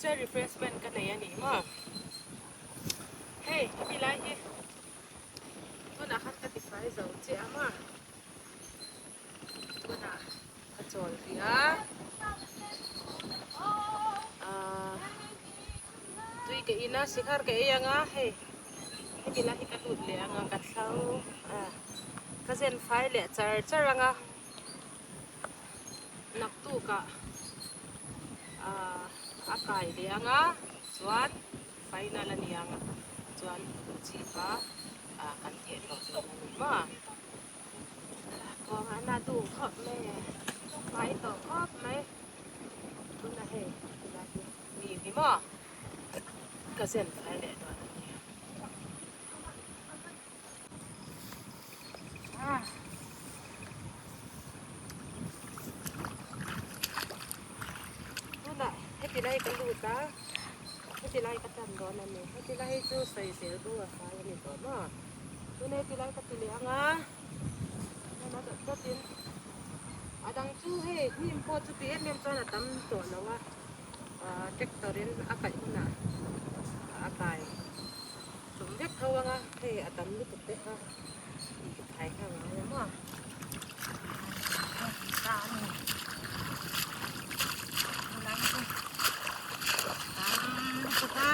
che refreshment ka nei a ni maw. Hei hemi lai hi tunah khan ka tifai zo che a maw. Tunah ka chawl rih a. Ahh tui ka in a sikhar ka ei ang a hei hemi lai hi ka lut leh ang a ka thlo ah ka zen fai leh char char ang a. Naktukah a kai leh ang a, chuan final a ni ang a, chuan chi kha kan theh tawh dawn a ni maw? Kawnga na duh khawp mai e, fai tawh khawp mai, tunah hei tilai hi mi ni maw? Ka zen fai leh dawn a ni. Tunah heti lai ka lut a, heti lai ka tan dawn a ni. Heti lai hi chu sawisel bo a fai a ni tawh maw? Tuna heti lai ka ti leh ang a, heng a dawt dawtin a dang chu hei hnim pawh chu ti em em chuan a tam tawh lo a, tractor in a kaih hunah a kai. Tum vek tho anga hei a tam lutuk te kha tih phai kha ngai a maw ta a ni helai hi chu tam lutuk a.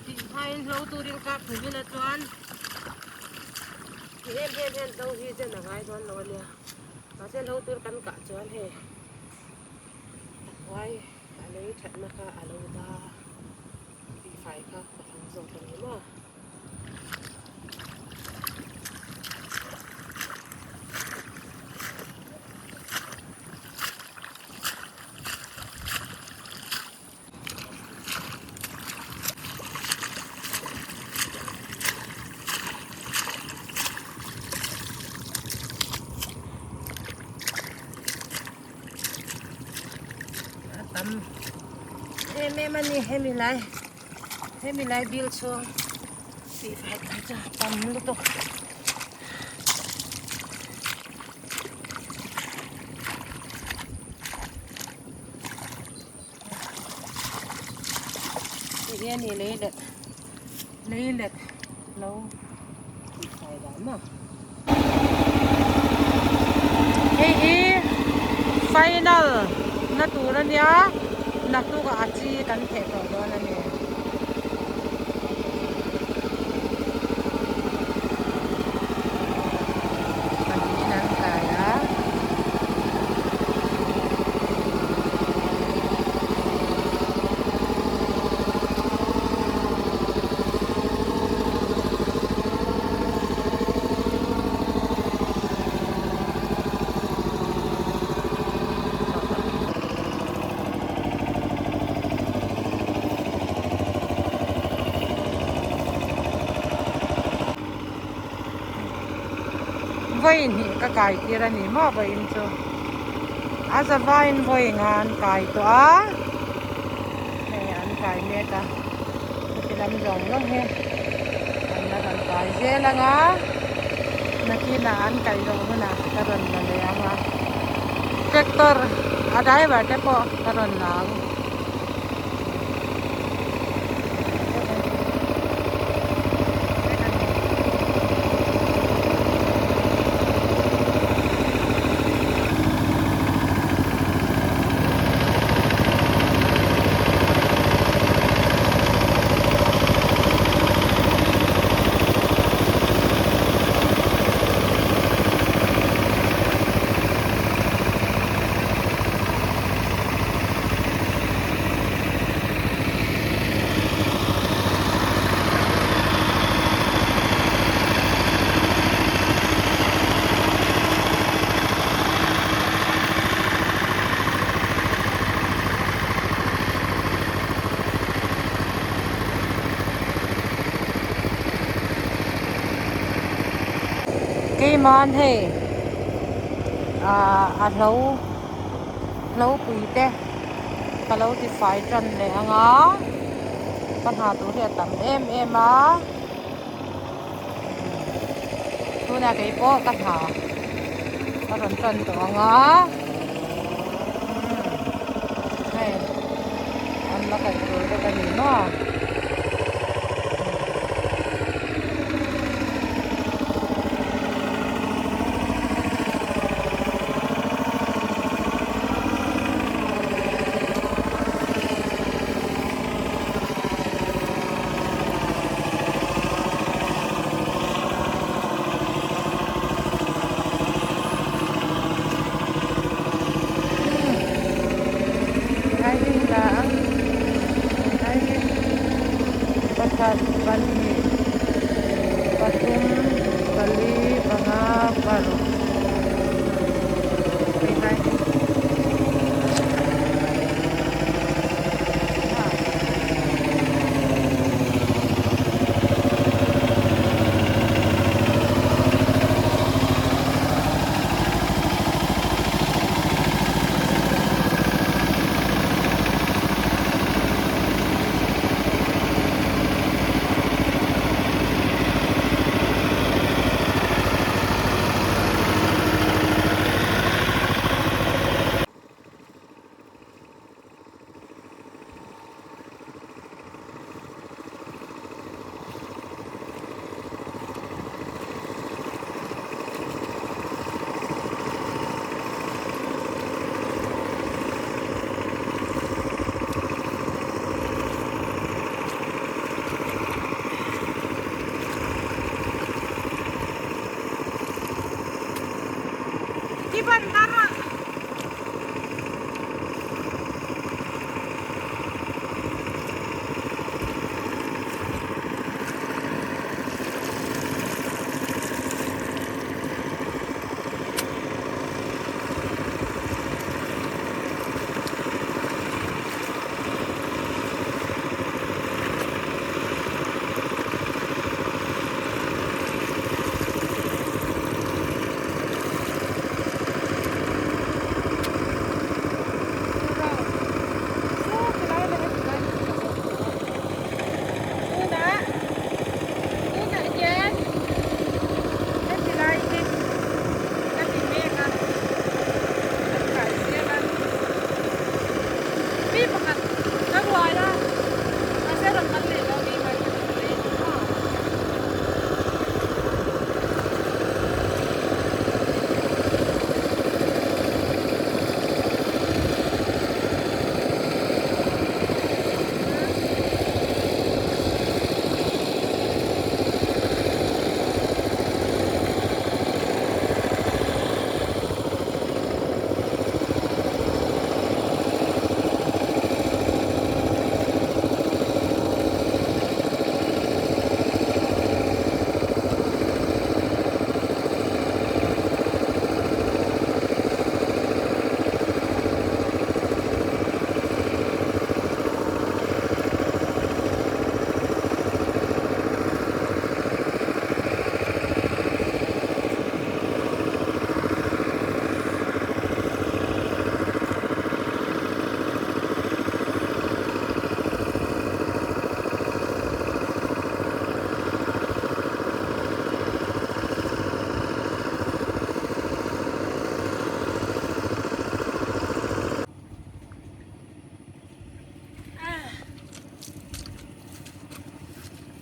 Tihhmain hlo turin kap thei ila chuan ti em em hian hlo hi zen a ngai dawn lo a nia. Mahse hlo tur kan kah chuan hei a hnuai a lei thatna kha a lo da tihfai kha ka thlang zawk a ni maw. A tam em em a ni hemi lai. Hemi lai bil chhung tih fai tur chu a tam lutuk. Hei hi a ni lei let lei let lo tih fai dan maw. Hei hi final na tur a nia naktuk ah a chi kan theh tawh dawn a ni. Pahnihin an kai a. Vawi hnih ka kai tir a ni maw vawiin chu a zavaiin vawi nga an kai tawh a hei an kai mek a heti lam zawng zawng hi an la rawn kai zel ang a nakinah an kaih zawh hunah ka rawn la leh ang a tractor a driver te pawh ka rawn la ang. Chuan hei ah a hlo hlo pui te ka lo ti fai tan leh ang a ka hna tur hi a tam em em a tunah kei pawh ka hna ka rawn tan tawh ang a hei an la kaih tur vek a ni maw. Pakhat pahnih pathum pali panga paruk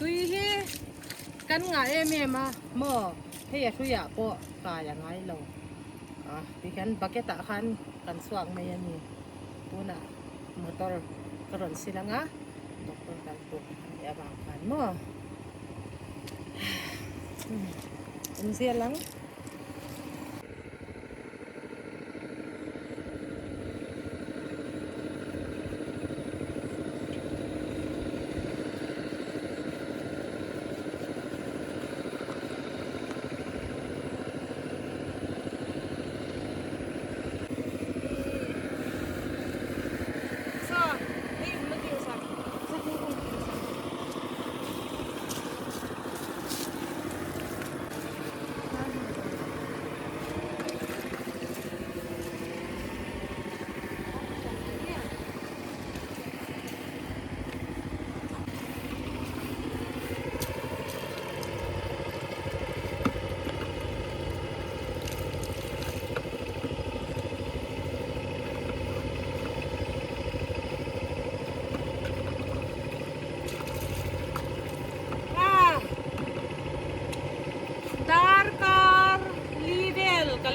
Tui hi kan ngah em em a maw hei a hruiah pawh kai a ngai lo a tikhian bucket ah khan kan chhuak mai a ni tunah motor ka rawn sil ang a doctor kal tur a nih avang khan maw awm zel ang.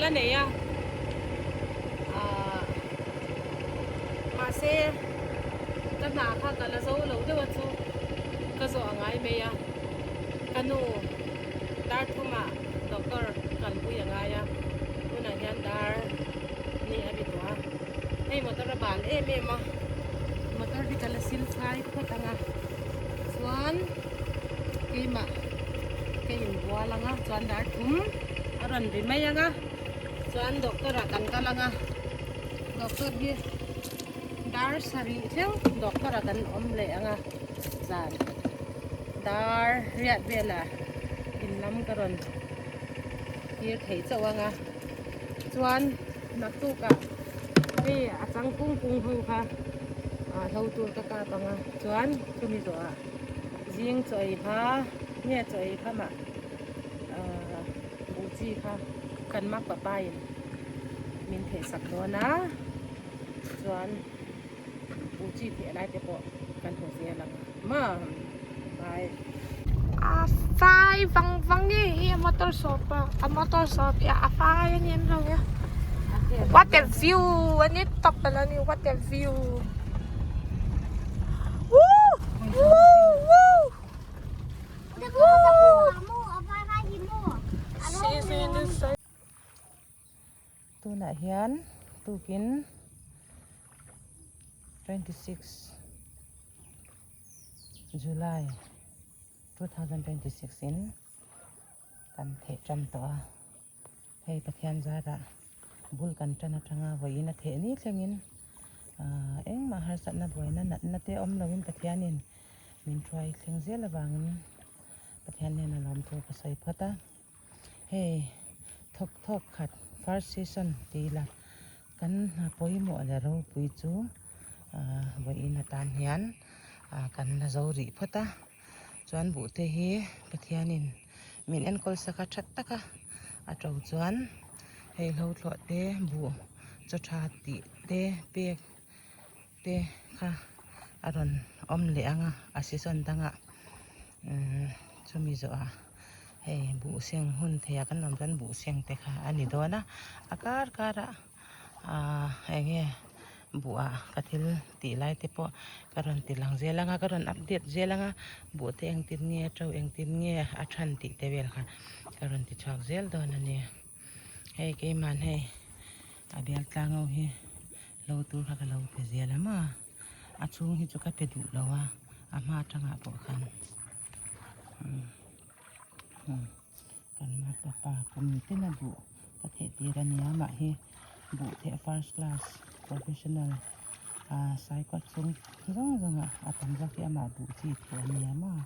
la nei a ahh mahse ka hna kha ka la zo lo deuh a chu ka zawh a ngai mai a ka nu dar thumah doctor kalpui a ngai a tunah hian dar ni a ri tawh a hei motor a bal em em a motor hi ka la sil phai phawt ang a chuan keimah ka inbual ang a chuan dar thum a rawn ri mai ang a chuan doctor ah kan kal ang a doctor hi dar sarih thleng doctor ah kan awm leh ang a zan dar riat velah in lam ka rawn tir thei chauh ang a chuan naktuk ah hei a chang kung kung ho kha ah hlo tur ka kap ang a chuan chumi zawh ah zing chaw ei hma nge chaw ei kham ah ah buh chi kha kan mak papa in min theh sak dawn a chuan buh chi theh lai te pawh kan hmu zel ang maw bye. A fai vang vang nge hi a motor shop a a motor shop hi a fai a ni em lo e what a view a ni tawp a ni what a view woo woo woo Tunah hian tukin 26 July 2026 in kan theh tan tawh a hei Pathian zarah bul kan tan atanga vawiin a theh ni thlengin ah engmah harsatna buaina natna te awm loin Pathianin min hruai thleng zel avangin Pathian hian a lawm thu ka sawi phawt a. Hei thawk thawk khat first season ti ila kan hna pawimawh leh ropui chu ah vawiin atan hian ah kan la zo rih phawt a chuan buh te hi Pathianin min enkawl sak a that tak a a to chuan hei hlo thlawh te buh chaw tha tih te pek te kha a rawn awm leh ang a a season dangah umm chumi zawhah hei buh seng hun theiah kan awm chuan buh seng te kha a ni dawn a a kar karah ahh eng nge buhah ka thil tih lai te pawh ka rawn ti lang zel ang a ka rawn update zel ang a buh te engtin nge a to engtin nge a than tih te vel kha ka rawn ti chhuak zel dawn a ni hei keimah hei a bial tlang ho hi. Lo tur kha ka lo pe zel a maw a chhung hi chu ka pe duh lo a a hma atangah pawh khan umm kan mapapa kum ten a buh ka theh tir a nia mah hi buh theh first class professional ah saikawt chung zawng zawng ah a tam zawk hi amah buh chi theh a nia maw.